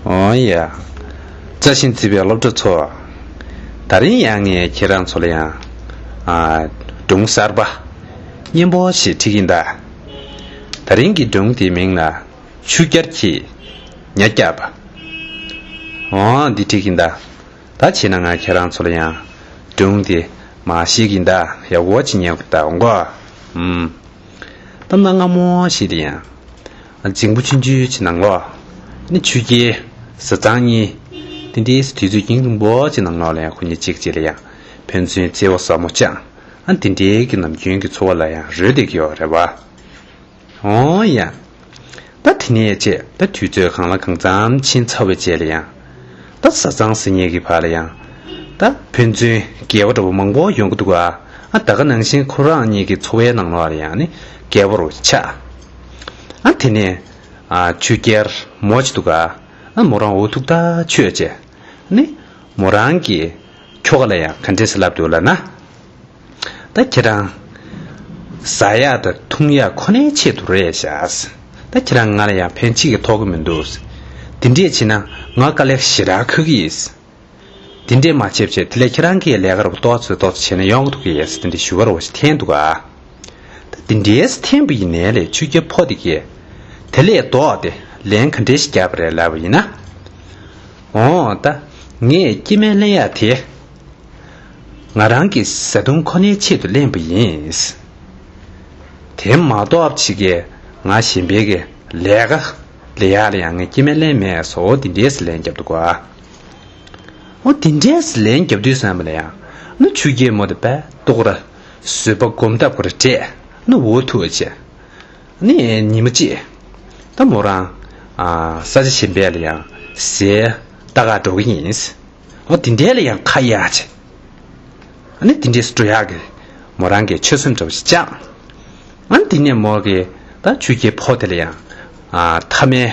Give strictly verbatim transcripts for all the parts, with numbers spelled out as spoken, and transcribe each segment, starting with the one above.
འོ་ཡ། བཀྲ་ཤིས་བརྩེགས་པའི་སློབ་གྲོགས་ཚོ། ད་རིང་ཡང་ངས་ཁྱེད་རང་ཚོ་ལ་ཡང་། ཨ། སྒྲུང་གསར་པ་སྙན་པོ་ཞིག་ཁྲིད་ཀྱིན་གདའ། ད་རིང་གི་སྒྲུང་དེའི་མིང་ལ། ཆུ་རྐྱལ་གྱིས་ཉ་བརྒྱབ་པ། འོ་འདི་ཁྲིད་ཀྱིན་གདའ། ད་བྱས་ན་ང་ཁྱེད་རང་ཚོ་ལ་ཡང་སྒྲུང་དེ་མར་བཤད་ཀྱིན་གདའ། ཡག་པོ་ཅིག་ཉན་དགོས་གདའ། འོང་གོ། ཨུམ། ད་གནའ་སྔ་མོ་ཞིག་ལ་ཡང་རྫིང་བུ་ཆུང་ཆུང་ཅིག་ནང་ལོགས་ནི་ཆུ་རྐྱལ་བཟའ་ཚང་གཉིས། དེ་འདྲའི་དུས་ཚོད་རྒྱུན་རིང་པོ་ཅིག་ནང་ལོགས་ལ་ཡང་ཁོ་གཉིས་གཅིག་གཅིག་ལ་ཡང་ཕན་ཚུན་བརྩེ་བ་ཟབ་མོ་བཅངས། ཨ། དེ་འདྲའི་གི་ནམ་རྒྱུན་གྱི་འཚོ་བ་ལ་ཡང་རོལ་བསྡད་ཀྱི་ཡོད་རེད་པ། འོ་ཡ། ད་དེ་ནས་བྱས་ད་དུས་ཚོད་གང་ལ་གང་འཚམ་ཕྱིན་ཚར་བའི་རྗེས་ལ་ཡང་། ད་བཟའ་ཚང་ཟེར་མཁན་གྱི་བར་ལ་ཡང་། ད་ཕན་ཚུན་འགལ་བ་འདྲ་པོ་མང་པོ་ཡོང་གི་འདུག་ག། ཨ། ད་ག་ནང་བཞིན་ཁོ་རང་གཉིས་ཀྱི་འཚོ་བའི་ནང་ལོགས་ལ་ཡང་ནི་འགལ་བ་རུ་ཆགས། ཨ། དེ་ནས། ཨ། ཆུ་རྐྱལ་མོ་ཅིག་འདུག་ག། ཨ། མོ་རང་འུ་ཐུག་ཐག་ཆོད་བྱས། ནི་མོ་རང་གི་ཁྱོ་ག་ལ་ཡང་ག་འདྲས་སེ་ལབ་འདུག་ལབ་ན། ད་ཁྱེད་རང་ཟ་ཡག་དང་འཐུང་ཡག་ཁོ་ནའི་ཆེད་དུ་རེད་ཤག། ད་ཁྱེད་རང་ང་ལ་ཡང་ཕན་ཅི་གི་ཐོགས་ཀྱི་མི་འདུག། དེ་འདྲས་བྱས་ན་ང་དཀའ་ལས་ཞེ་དྲག་ཁག་གི་ཡིན། དེ་འདྲས་མ་བྱེད་བྱས་དེ་ལས་ཁྱེད་རང་གིས་ལས་ཀ་རུ་ཏོག་ཙམ་ཏོག་ཙམ་བྱས་ན་ཡོང་གི་འདུག་གི་ཡས་དེ་འདྲས་ཞུ་བ་རུ་ཞིག་འཐེན་འདུག་ག། ད་དེ་འདྲས་འཐེན་པ་ཡིན་ནའི་ལས་ཆུ་རྐྱལ་ཕོ་དེ་གས་དེ་ལས་ལྡོག་སྟེ་ལན་ག་འདྲས་ཤིག་བརྒྱབ་པ་རེད་ལབ་པ་ཡིན་ན། འོ་ད་ངས་སྐྱེ་དམན་ལེན་ཡག་དེ། ང་རང་གི་བཟའ་བཏུང་ཁོ་ནའི་ཆེད་དུ་ལེན་པ་ཡིན། དེ་མ་གཏོགས་ཅིག་གིས་ང་གཞན་པའི་གི་ལས་ཀ་ལས་ཡག་ལ་ཡང་ངས་སྐྱེ་དམན་ལེན་མེད་སོ། འོ་དེ་འདྲས་སེ་ལན་བརྒྱབ་འདུག་ག། འོ་དེ་འདྲས་སེ་ལན་བརྒྱབ་དུས་ཙམ་པ་ལ་ཡང་ནི་ཆུ་རྐྱལ་མོ་དེ་དཔེ་ལྟོ་གོ་ར་བཟོད་པ་སྒོམ་ཐབས་ཀྱི་ར་སྤྲད་ནི་འུ་ཐུག་བྱས། ནི་ཉི་མ་གཅིག་ད་མོ་རང་ཨ་ས་ཆ་གཞན་པ་ལ་ཡང་ཟས་ལྟ་ག་འགྲོ་གི་ཡིན། འོ་དེ་འདྲས་ལ་ཡང་ཁ་གཡར་བྱས། ཨ་ནི་དེ་འདྲས་སུ་འགྲོ་ཡག་གི་མོ་རང་གི་ཆོད་སེམས་འདྲ་བོ་ཞིག་བཅངས། ཨ་ནི་དེ་ནས་མོ་གིས་ད་ཆུ་རྐྱལ་ཕོ་དེ་ལ་ཡང་ཨ་མཐའ་མའི་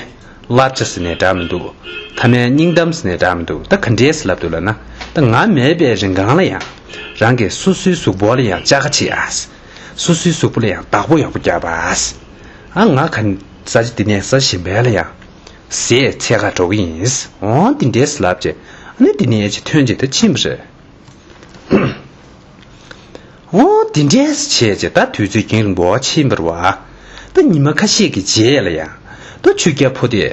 བསླབ་བྱ་ཟེར་ནའི་འདྲ་མི་འདུག། མཐའ་མའི་སྙིང་གཏམ་ཟེར་ནའི་འདྲ་མི་འདུག། ད་ག་འདྲས་སེ་ལབ་འདུག་ལབ་ན། ད་ང་མེད་པའི་རིང་གང་ལ་ཡང་རང་གི་སོ་སོའི་གཟུགས་པོ་ལ་ཡང་ལྕགས་ཁ་ཕྱེ་ཨ། སོ་སོའི་གཟུགས་པོ་ལ་ཡང་བདག་པོ་ཡག་པོ་རྒྱབ་ཨ། ཨ་ང་ག་ས་ཆ་འདི་ནས་ས་གཞན་པ་ལ་ཡང་ཟས་འཚོལ་ག་འགྲོ་གི་ཡིན། འོ་དེ་འདྲས་ལབ་བྱས། ཨ་ནི་དེ་ནས་ཅིག་ཐོན་བྱས་ད་ཕྱིན་པ་རེད། འོ་དེ་འདྲས་བྱས་བྱས་ད་དུས་ཚོད་རྒྱུན་རིང་པོ་ཕྱིན་པ་རེད་པ། ད་ཉི་མ་ཁ་ཤས་ཀྱི་རྗེས་ལ་ཡང་ད་ཆུ་རྐྱལ་ཕོ་དེ་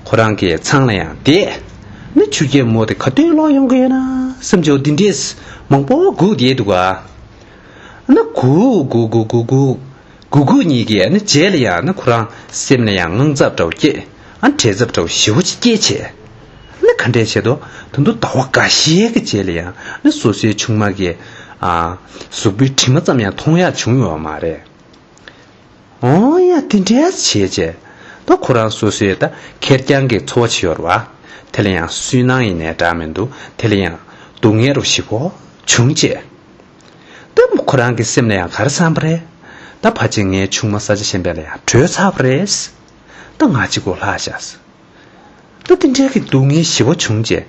ཁོ་རང་གི་ཚང་ལ་ཡང་བསྡད། ཨ་ནི་ཆུ་རྐྱལ་མོ་དེ་ག་དུས་ལོག་ཡོང་གི་ཡོད་ན་བསམ་བྱས་འོ་དེ་འདྲས་མང་པོ་སྒུག་བསྡད་འདུག་ག། ཨ་ནི་སྒུག་སྒུག་སྒུག་སྒུག་སྒུག་སྒུག་སྒུག་གཉིས་ཀྱིས་ཨ་ནི་རྗེས་ལ་ཡང་ཨ་ནི་ཁོ་རང་སེམས་ལ་ཡང་དངངས་འཚབ་འདྲ་བོ་སྐྱེས། ཨ་ནི་བྲེལ་འཚུབ་འདྲ་བོ་ཞེ་པོ་ཅིག་སྐྱེས་བྱས། ཨ་ནི་ག་འདྲས་བྱས་དོ། ད་དུང་ཟླ་བ་འགའ་ཤས་ཀྱི་རྗེས་ལ་ཡང་ཨ་ནི་སོ་སོའི་ཆུང་མ་གི་ཨ་གཟུགས་པོའི་དྲི་མ་ཙམ་ཡང་མཐོང་ཡག་བྱུང་ཡོད་མ་རེད། འོ་ཡ་དེ་འདྲས་བྱས་བྱས། ད་ཁོ་རང་སོ་སོའི་ད་ཁེར་རྐྱང་གི་འཚོ་བ་བྱས་ཡོད་རེད་པ། དེ་ལ་ཡང་སུན་སྣང་ཡིན་ནའི་འདྲ་མི་འདུག། དེ་ལ་ཡང་སྡུག་བསྔལ་རུ་ཞེ་པོ་བྱུང་བྱས། ད་ཁོ་རང་གི་སེམས་ལ་ཡང་ག་རེ་བསམ་པ་རེད། ད་ཕལ་ཆེར་ངའི་ཆུང་མ་ས་ཆ་གཞན་པ་ལ་ཡང་བྲོས་ཚར་བ་རེད། ད་ང་གཅིག་པོ་ལྷག་བཞག། ད་དེ་འདྲའི་གི་སྡུག་བསྔལ་ཞེ་པོ་བྱུང་རྗེས།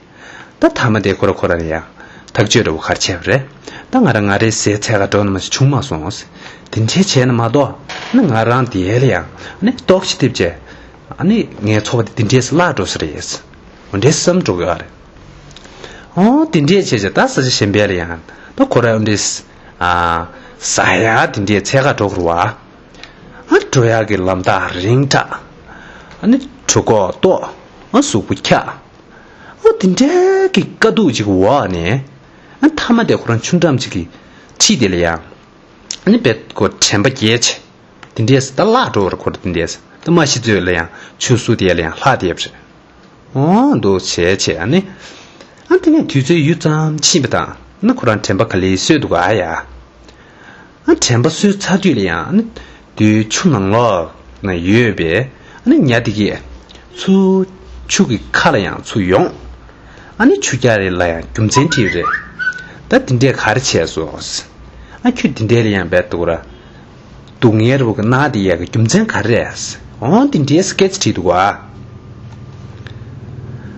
ད་མཐའ་མ་དེ་ཁོ་ར་ཁོ་ར་ཡང་ཐག་གཅོད་འདྲ་བོ་ག་རེ་བྱས་པ་རེད། ད་ང་རང་ང་རའི་ཟས་འཚོལ་ག་འགྲོ་ནི་མ་ཞིག་བྱུང་མ་སོང་། དེ་འདྲའི་བྱས་ན་མ་གཏོགས་ནི་ང་རང་དེ་ལ་ཡང་ནི་ལྟོགས་ཤི་ཐེབས་བྱས། ཨ་ནི་ངའི་འཚོ་བ་དེ་དེ་འདྲས་སུ་བརླག་འགྲོ་ས་རེད། འོ་འདྲས་བསམ་འགྲོ་གི་ཡོད་རེད། འོ་དེ་འདྲས་བྱས་བྱས་ད་ས་ཆ་གཞན་པ་ལ་ཡང་ད་ཁོ་ར་འོ་འདྲས་ཨ་ཟ་ཡག་དེ་འདྲས་འཚོལ་ག་འགྲོ་གི་རེད་པ། ཨ་འགྲོ་ཡག་གི་ལམ་ཐག་རིང་དྲགས། ཨ་ནི་གྲོད་ཁོག་ལྟོགས། ཨ་གཟུགས་པོ་འཁྱག། ཨ་དེ་འདྲའི་གི་དཀའ་སྡུག་ཅིག་འོག་ནས། ཨ་མཐའ་མ་དེ་ཁོ་རང་ཆུ་འགྲམ་ཅིག་གི་འཁྲིས་དེ་ལ་ཡང་། ཨ་ནི་དཔེ་ཁོ་དྲན་པ་བརྒྱལ་བྱས། དེ་འདྲས་སུ་ད་བརླག་འགྲོ་བར་ཁོ་ར་དེ་འདྲས་སུ་ད་མ་ཤི་ཚོད་ལ་ཡང་ཆུ་ཟོ་དེ་ལ་ཡང་ལྷག་བསྡད་པ་རེད། འོ་འདུག་བྱས་བྱས་ཨ་ནི། ཨ་དེ་ནས་དུས་ཚོད་ཡུད་ཙམ་ཕྱིན་པ་དང་ཨ་ནི་ཁོ་རང་དྲན་པ་ག་ལེར་གསོས་འདུག་ག་ཡ། ཨ་དྲན་པ་གསོས་ཚར་དུས་ལ་ཡང་ཨ་ནི་དེའི་ཆུ་ནང་ལོགས་ན་ཡོད་པའི་ཨ་ནི་ཉ་དེ་གས་ཚུར་ཆུ་གི་ཁ་ལ་ཡང་ཚུར་ཡོང་། ཨ་ནི་ཆུ་རྐྱལ་རེ་ལ་ཡང་རྒྱུ་མཚན་དྲིས་རེད། ད་དེ་འདྲས་ག་རེ་བྱས་སོང་། ཨ་ཁྱོད་དེ་འདྲས་ལ་ཡང་བས་འདུག་ར། སྡུག་བསྔལ་རུ་གི་ན་དེ་ཡག་གི་རྒྱུ་མཚན་ག་རེ་རེད། འོ་དེ་འདྲས་སྐད་ཆ་དྲིས་འདུག་ག།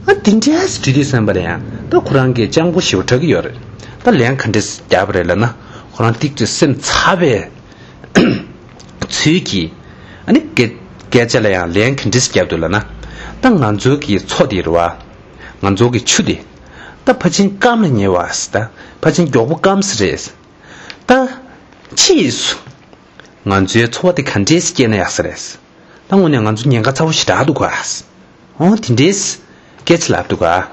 ཨ་དེ་འདྲས་དྲིས་དུས་ཙམ་པ་ལ་ཡང་ད་ཁོ་རང་གིས་སྤྱང་པོ་ཞེ་པོ་དྲག་གི་ཡོད་རེད། ད་ལན་ག་འདྲས་བརྒྱབ་པ་རེད་ལབ་ན། ཁོ་རང་ཏིག་ཙམ་སེམས་ཚ་བའི་ཚུལ་གྱིས་ཨ་ནི་སྐད་སྐད་ཆ་ལ་ཡང་ལན་ག་འདྲས་བརྒྱབ་འདུག་ལབ་ན། ད་ང་ཚོའི་གི་མཚོ་དེ་རེད་བ། ང་ཚོའི་གི་ཆུ་དེ། ད་ཕལ་ཆེར་སྐམ་ལ་ཉེ་བ་ཟེར། ད་ཕལ་ཆེར་མགྱོགས་པོ་སྐམ་ས་རེད། ད་ཕྱིས་སུ་ང་ཚོའི་འཚོ་བ་དེ་ག་འདྲས་སེ་སྐྱེལ་ན་ཡག་ས་རེད། ད་དངོས་གནས་ང་ཚོ་ཉེན་ཁ་ཚ་བོ་ཞེ་དྲག་འདུག་ག། འོ་དེ་འདྲས་སྐད་ཆ་ལབ་འདུག་ག།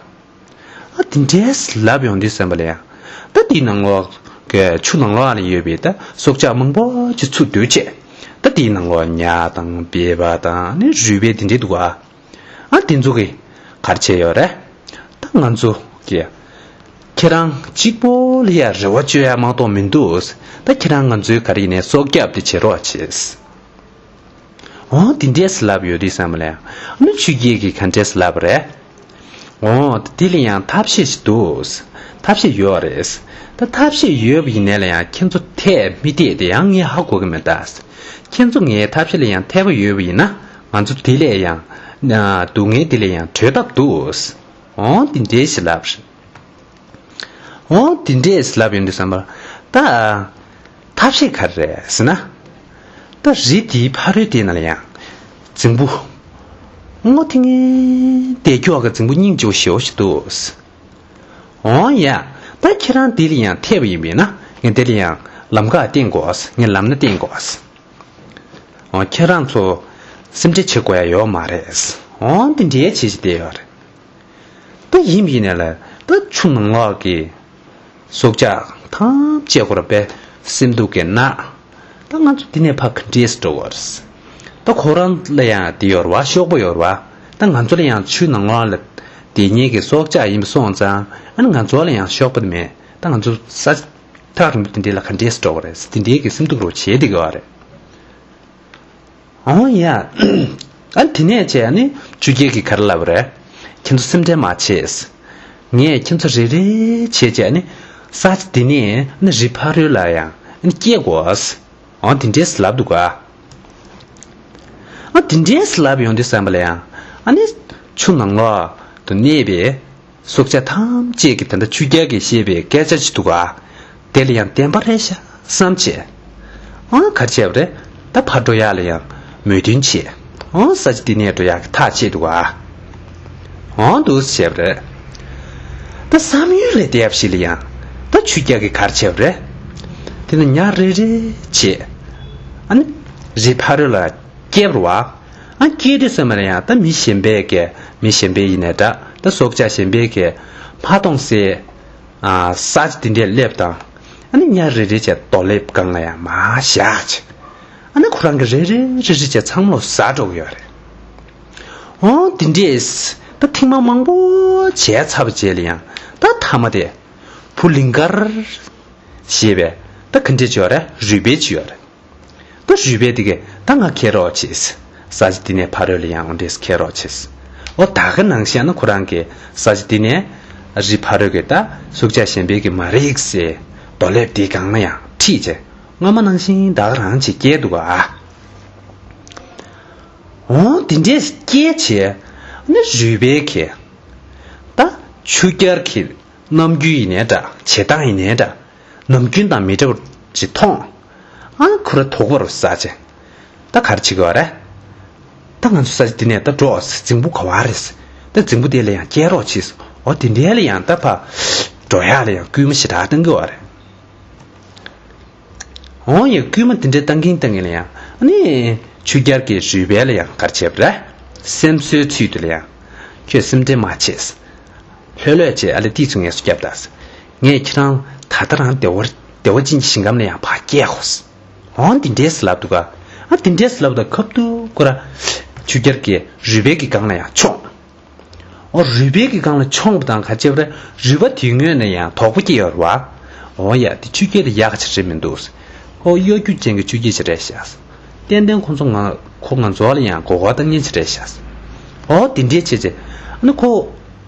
ཨ་དེ་འདྲས་ལབ་ཡོང་དུས་ཙམ་པ་ལ་ཡང་། ད་དེའི་ནང་ལོགས་ཀྱི་ཆུ་ནང་ལོགས་ལ་ཡོད་པའི་ད་སྲོག་ཆགས་མང་པོ་ཅིག་ཚུར་བསྡུས་བྱས། ད་དེའི་ནང་ལོགས་ཉ་དང་སྦལ་པ་དང་ནི་རུས་སྦལ་དེ་འདྲས་འདུག་ག། ཨ་དེ་ཚོ་གིས་ག་རེ་བྱས་ཡོད་རེད། ད་ང་ཚོ་གིས་ཁྱེད་རང་གཅིག་པོ་ལ་ཡ་རེ་བ་བཅོལ་ཡ་མ་གཏོགས་མི་འདུག། ད་ཁྱེད་རང་ང་ཚོའི་ག་རེ་ཡིན་ནའི་སྲོག་སྐྱབས་དེ་བྱེད་རོགས་བྱེད། འོ་དེ་འདྲས་ལབ་ཡོད་དུས་ཙམ་པ་ལ་ཡང་། ཨ་ནི་ཆོས་རྒྱལ་གྱིས་ག་འདྲས་ལབ་པ་རེད། འོ་དེ་ལ་ཡང་ཐབས་ཤེས་ཤིག་འདུག། ཐབས་ཤེས་ཡོད་རེད། ད་ཐབས་ཤེས་ཡོད་པ་ཡིན་ནའི་ལ་ཡང་ཁྱེད་ཚོ་འཐད་མི་འཐད་དེ་ཡང་ངས་ཧ་གོ་གི་མེད་ད། ཁྱེད་ཚོ་ངའི་ཐབས་ཤེས་ལ་ཡང་འཐད་པ་ཡོད་པ་ཡིན་ན། ང་ཚོ་དེ་ལས་ཡང་། སྡུག་བསྔལ་དེ་ལས་ཡང་གྲོལ་ཐབས་འདུག། འོ་དེ་འདྲས་ཤིག་ལབ་རེད། འོ་དེ་འདྲས་ལབ་ཡོང་དུས་ཙམ་པ། ད་ཐབས་ཤེས་ག་རེ་རེད་ཟེར་ན། ད་རི་དེའི་ཕ་རོལ་དེ་ན་ལ་ཡང་རྫིང་བུ། སྔོ་ཐིང་ངེ་དེ་ཁྱོག་གི་རྫིང་བུ་སྙིང་རྗེ་པོ་ཞེ་པོ་ཞིག་འདུག། འོ་ཡ། ད་ཁྱེད་རང་དེ་ལ་ཡང་འཐད་པ་ཡིན་པས་ན་ངས་དེ་ལ་ཡང་ལམ་ཁ་བསྟན་དགོས། ངས་ལམ་སྣ་བསྟན་དགོས། འོ་ཁྱེད་རང་ཚོ་སེམས་ཁྲལ་བྱེད་དགོས་ཡ་ཡོད་མ་རེད། འོ་དེ་འདྲའི་བྱེད་ཀྱི་བསྡད་ཡོད་རེད། ད་ཡིན་པ་ཡིན་ནའི་ལ་ད་ཆུ་ནང་ལོགས་ཀྱི་སྲོག་ཆགས་ཐམས་ཅད་ཁོ་ར་པའི་སེམས་སྡུག་གི་ན། ད་ང་ཚོ་འདི་ནས་ཕར་ག་འདྲས་འགྲོ་བར། ད་ཁོ་རང་ལ་ཡང་དེ་ཡོད་རེད་བ། གཤོག་པ་ཡོད་རེད་བ། ད་ང་ཚོ་ལ་ཡང་ཆུ་ནང་ལོགས་ལ་དེ་ཉིད་ཀྱི་སྲོག་ཆགས་ཡིན་པ་སོང་ཙང་། ཨ་ནི་ང་ཚོ་ལ་ཡང་གཤོག་པ་དེ་མེད། ད་ང་ཚོ་ས་ཐག་རིང་པོ་དེ་འདྲས་ལ་ག་འདྲས་འགྲོ་བ་རེད། དེ་འདྲས་ཀྱི་སེམས་སྡུག་རོ་བྱེད་དེ་གི་བ་རེད། འོ་ཡ། ཨ་དེ་ནས་བྱས་ནི་ཆོས་རྒྱལ་གྱིས་ག་རེ་ལབ་པ་རེད། ཁྱེད་ཚོ་སེམས་ཁྲལ་མ་བྱེད། ངས་ཁྱེད་ཚོ་རེ་རེ་བྱས་བྱས་ནི་ས་ཆ་དེ་ནས་ནི་རི་ཕ་རོལ་ལ་ཡང་ནི་སྐྱེལ་དགོས། འོ་དེ་འདྲས་ལབ་འདུག་ག། ཨ་དེ་འདྲས་ལབ་ཡོང་དུས་ཙམ་པ་ལ་ཡང་ཨ་ནི་ཆུ་ནང་ལོགས་དུ་གནས་པའི་སྲོག་ཆགས་ཐམས་ཅད་ཀྱིས་ད་ལྟ་ཆོས་རྒྱལ་གྱིས་བཤད་པའི་སྐད་ཆ་ཅིག་འདུག་ག། དེ་ལ་ཡང་བདེན་པ་རེད་ཤག་བསམ་བྱས། ཨང་ག་རེ་བྱས་པ་རེད། ད་ཕར་འགྲོ་ཡག་ལ་ཡང་མོས་མཐུན་བྱས། ཨང་ས་ཆ་འདི་ནས་འགྲོ་ཡག་གི་ཐག་བཅད་འདུག་ག། ཨང་འདུག་སེ་བྱས་པ་རེད། ད་བསམ་ཡུལ་ལས་འདས་པ་ཞིག་ལ་ཡང་ད་ཆོས་རྒྱལ་གྱིས་ག་རེ་བྱས་པ་རེད། དེ་ནས་ཉ་རེ་རེ་བྱས། ཨ་ནི་རི་ཕ་རོལ་ལ་སྐྱེལ་བ། ཨ་སྐྱེལ་དུས་ཙམ་པ་ལ་ཡང་ད་མི་གཞན་པས་ཀྱི་མི་གཞན་པས་ཡིན་ནའི་འདྲ། ད་སྲོག་ཆགས་གཞན་པས་ཀྱི་མ་མཐོང་སའི་ས་ཆ་དེ་འདྲས་སླེབས་དང་། ཨ་ནི་ཉ་རེ་རེ་བྱས་རྡོ་ལེབ་སྒང་ལ་ཡང་མར་བཞག་བྱས། ཨ་ནི་ཁོ་རང་གི་རེ་རེ་རེ་རེ་བྱས་ཚང་མ་ལོ་ཟ་འགྲོ་གི་ཡོད་རེད། འོ་དེ་འདྲས་ད་ཐེངས་མ་མང་པོ་བྱས་ཚར་བ་རྗེས་ལ་ཡང་ད་མཐའ་མ་དེ་བུ་ལིང་དཀར་ཞེས་པའི་ད་ག་འདྲས་ཅིག་ཡོད་རེད། རུས་སྦལ་ཅིག་ཡོད་རེད། ད་རུས་སྦལ་དེ་གས་ད་ང་ཁྱེར་རོགས་བྱེད། ས་ཆ་འདི་ནས་ཕ་རོལ་ལ་ཡང་འོ་འདྲས་ཁྱེར་རོགས་བྱེད། འོ་ད་ག་ནང་བཞིན་ན་ཁོ་རང་གིས་ས་ཆ་འདི་ནས་རི་ཕ་རོལ་གྱི་ད་སྲོག་ཆགས་གཞན་པའི་གི་མ་རིག་སའི་རྡོ་ལེབ་དེའི་སྒང་ལ་ཡང་ཁྲིད་བྱས། སྔོན་མ་ནང་བཞིན་ད་ག་རང་བྱས་སྐྱེལ་འདུག་ག། འོ་དེ་འདྲས་སྐྱེལ་བྱས་ནི་རུས་སྦལ་གྱིས་ད་ཆུ་རྐྱལ་གྱི་རྣམ་འགྱུར་ཡིན་ནའི་འདྲ། བྱེད་སྟངས་ཡིན་ནའི་འདྲ། ནམ་རྒྱུན་དང་མི་འདྲ་བ་ཅིག་མཐོང་། ཨ་ཁོ་ར་དོགས་པ་རུ་ཟ་བྱས། ད་ག་རེ་བྱེད་དགོས་རེད། ད་ང་ཚོ་ས་ཆ་འདི་ནས་ད་འགྲོ། རྫིང་བུ་ག་བ་རེད། ད་རྫིང་བུ་དེ་ལ་ཡང་སྐྱེལ་རོགས་བྱེད། འོ་དེ་འདྲའི་ལ་ཡང་ད་ཕར་འགྲོ་ཡག་ལ་ཡང་སྐུལ་མ་ཞེ་དྲག་གཏང་གི་ཡོད་རེད། འོ་ཡ། སྐུལ་མ་དེ་འདྲའི་བཏང་གིན་བཏང་གིན་ལ་ཡང་ཨ་ནི་ཆུ་རྐྱལ་གྱི་རུས་སྦལ་ལ་ཡང་ག་རེ་བྱས་པ་རེད། སེམས་གསོའི་ཚུལ་དུ་ལ་ཡང་ཁྱོད་སེམས་ཁྲལ་མ་བྱེད། ལྷོད་ལྷོད་བྱས། ཨ་ལེ་ཏིས་ཚུ་ངལ་གསོ་བརྒྱབ་ད། ངས་ཁྱེད་རང་ད་ལྟ་རང་བདེ་བ་བདེ་བ་ཅན་གྱི་ཞིང་ཁམས་ལ་ཡང་ཕར་སྐྱེལ་དགོས། འོ་འདི་འདྲས་ལབ་འདུག་ག། ཨ་འདི་འདྲས་ལབ་ད་ཁབ་ཏུ་ཁོ་ར་ཆུ་རྐྱལ་གྱི་རུས་སྦལ་གྱི་སྒང་ལ་ཡང་མཆོངས། འོ་རུས་སྦལ་གྱི་སྒང་ལ་མཆོངས་པ་དང་ག་བྱས་པ་རེད། རུས་པ་དེའི་ངོས་ནས་ཡང་དོགས་པ་སྐྱེས་ཡོད་རེད་བ། འོ་ཡ། དེ་ཆུ་རྐྱལ་དེ་ཡག་ག་ཅིག་རེད་མི་འདུག། ཁོ་གཡོ་སྒྱུ་ཅན་གྱི་ཆུ་རྐྱལ་ཅིག་རེད་ཤག། ཏན་ཏན་ཁོ་ཚོ་ང་ཁོ་ང་ཚོ་ལ་ཡང་མགོ་སྐོར་བཏང་མཁན་ཅིག་རེད་ཤག། འོ་དེ་འདྲས་བྱས་བྱས། ཨ་ནི་ཁོ་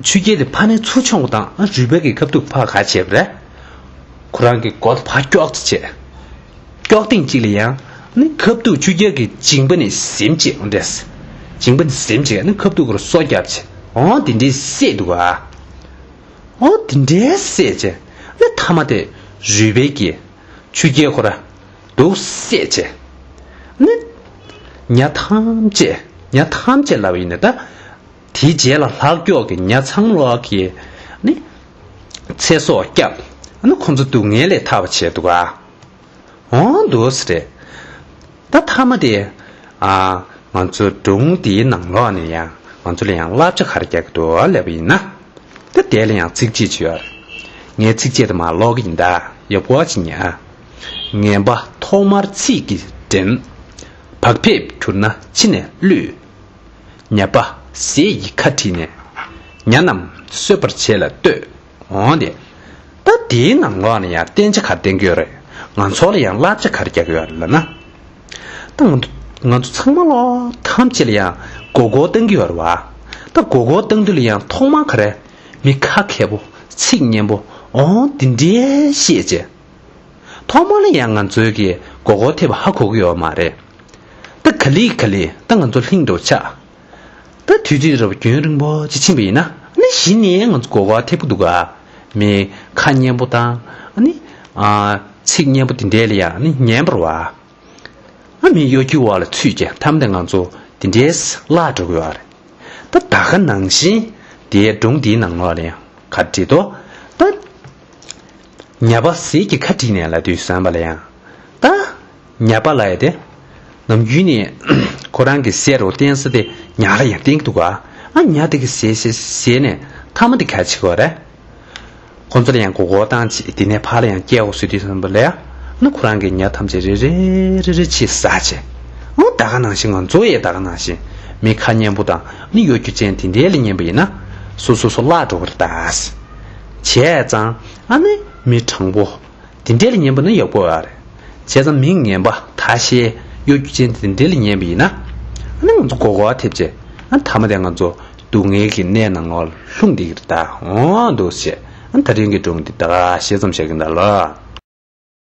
ཆུ་རྐྱལ་དེ་ཕར་ནས་ཚུར་མཆོངས་པ་དང་། ཨ་རུས་སྦལ་གྱི་ཁབ་ཏུ་ཕར་ག་བྱས་པ་རེད། ཁོ་རང་གི་མགོ་དེ་ཕར་ཀྱོག་ཙམ་བྱས། ཀྱོག་སྟེང་གཅིག་ལ་ཡང་ནི་ཁབ་ཏུ་ཆུ་རྐྱལ་གྱི་མཇིང་པ་ནས་ཟིམ་བྱས། འོ་འདྲས། མཇིང་པ་ནས་ཟིམ་བྱས་ནི་ཁབ་ཏུ་ཁོ་ར་སོ་བརྒྱབ་བྱས། འོ་དེ་འདྲས་བསད་འདུག་ག། འོ་དེ་འདྲས་བསད་བྱས་ནི་མཐའ་མ་དེ་རུས་སྦལ་གྱིས་ཆུ་རྐྱལ་ཁོ་ར་འདུག་བསད་བྱས་ནི་ཉ་ཐམས་ཅད། ཉ་ཐམས་ཅད་ལབ་པ་ཡིན་ན་ད། དེའི་རྗེས་ལ་ལྷག་ཀྱོག་གི་ཉ་ཚང་མ་ལོག་གིས་ནི་ཚེ་སྲོག་བསྐྱབས། ཨ་ནི་ཁོང་ཚོ་སྡུག་བསྔལ་ལས་ཐར་བ་བྱས་འདུག་ག་འོང་འདུག་ཟེར། ད་མཐའ་མ་དེ། ཨ། ང་ཚོ་སྒྲུང་འདིའི་ནང་ལོགས་ནས་ཡང་ང་ཚོ་ལ་ཡང་བསླབ་བྱ་ག་རེ་རྒྱག་གི་འདུག་ལབ་པ་ཡིན་ན། ད་དེ་ལ་ཡང་ཚིགས་བཅད་ཅིག་ཡོད་རེད། ངས་ཚིགས་བཅད་དེ་མར་ཀློག་གི་ཡིན་ད། ཡག་པོ་ཅིག་ཉན་ཨ། ངན་པ་ཐོག་མར་ཚིག་གིས་འདྲེན། བག་ཕེབས་གྱུར་ན་ཕྱི་ནས་བསླུས། ཉ་པ་ཟས་ཀྱི་ཁ་བྲིས་ནས། ཉ་རྣམས་གསོད་པར་བྱེད་ལ་ལྟོས། འོང་དེ། ད་དེའི་ནང་ལོགས་ནས་ཡང་བསྟན་བྱ་ག་རེ་བསྟན་གྱི་ཡོད་རེད། ང་ཚོ་ལ་ཡང་བསླབ་བྱ་ག་རེ་རྒྱག་གི་ཡོད་རེད་ལབ་ན། ད་ང་ཚོ་ང་ཚོ་ཚང་མ་ལོ་ཐམས་ཅད་ལ་ཡང་མགོ་སྐོར་བཏང་གི་ཡོད་རེད་བ། ད་མགོ་སྐོར་བཏང་དུས་ལ་ཡང་ཐོག་མ་ག་རེ། མི་ཁ་མཁས་པོ། ཚིག་སྙན་པོ། འོང་དེ་འདྲའི་བཤད་བྱས། ཐོག་མ་ལ་ཡང་ང་ཚོའི་གི་མགོ་སྐོར་ཐེབས་པ་ཧ་གོ་གི་ཡོད་མ་རེད། ད་ག་ལེ་ག་ལེ་ད་ང་ཚོ་ལྷིང་འགྲོ་ཆགས། ད་དུས་ཚོད་རབ་རྒྱུན་རིང་པོ་ཅིག་ཕྱིན་པ་ཡིན་ན་ཨ་ནི་གཞི་ནས་ང་ཚོ་མགོ་སྐོར་ཐེབས་ཀྱི་འདུག་ག་མི་ཁ་སྙན་པོ་དང་ཨ་ནི། ཨ། ཚིག་སྙན་པོ་དེ་འདྲས་ལ་ཡང་ཨ་ནི་ཉན་པར་བ། ཨ་མི་གཡོ་སྒྱུ་བ་ལ་ཚུད་ཀྱི་མཐའ་མ་དེ་ང་ཚོ་དེ་འདྲས་བརླག་འགྲོ་གི་ཡོད་རེད། ད་ད་ག་ནང་བཞིན་དེའི་སྒྲུང་དེའི་ནང་ལོགས་ལ་ཡང་ག་བྲིས་དོ། ད་ཉ་པ་ཟས་ཀྱི་ཁ་བྲིས་ནས་ལབ་དུས་བསམ་པ་ལ་ཡང་། ད་ཉ་པ་ལབ་ཡ་དེ་ནམ་རྒྱུན་ནས་ཁོ་རང་གི་སྲས་རོ་བསྟེན་ས་དེ་ཉ་ལ་ཡང་བསྟེན་གྱི་འདུག་ག་ཨ་ཉ་དེ་གི་ཟས་ཟས་ཟས་ནས་མཐའ་མ་དེ་ག་བྱེད་དགོས་རེད། ཁོ་ཚོ་ལ་ཡང་མགོ་སྐོར་བཏང་བྱས་དེ་ནས་ཕར་ལ་ཡང་སྐྱེལ་དགོས་ཟེར་དུས་བསམ་པ་ལ་ཡང་ནི་ཁོ་རང་གི་ཉ་ཐམས་ཅད་རེ་རེ་རེ་རེ་བྱས་ཟ་བྱས། ཨོ་ད་ག་ནང་བཞིན་ང་ཚོ་ཡང་ད་ག་ནང་བཞིན་མི་ཁ་སྙན་པོ་དང་ནི་གཡོ་སྒྱུ་ཅན་དེ་འདྲས་ལ་ཉན་པ་ཡིན་ན་སོ་སོ་སོ་བརླག་འགྲོ་གི་རེད་ད། བྱས་ཙང་ཨ་ནི་མི་དྲང་པོ་དེ་འདྲས་ལ་ཉན་པ་ནི་ཡག་པོ་ཡོད་རེད། བྱས་ཙང་མི་ངན་པ་ཐ་ཤལ་གཡོ་སྒྱུ་ཅན་དེ་འདྲས་ལ་ཉན་པ་ཡིན་ན་ཨ་ནི་ང་ཚོ་མགོ་སྐོར་ཐེབས་བྱས་ཨ་མཐའ་མ་དེ་ང་ཚོ་སྡུག་བསྔལ་གྱི་གནས་ནང་ལོགས་ལ་ལྷུང་བསྡད་ཀྱི་རེད་ད། འོང་འདུག་ཟེར་ཨ་ད་རིང་གི་སྒྲུང་འདི་ད་ག་བཤད་མཚམས་བཞག་གི་ཡིན་ད་ལོ།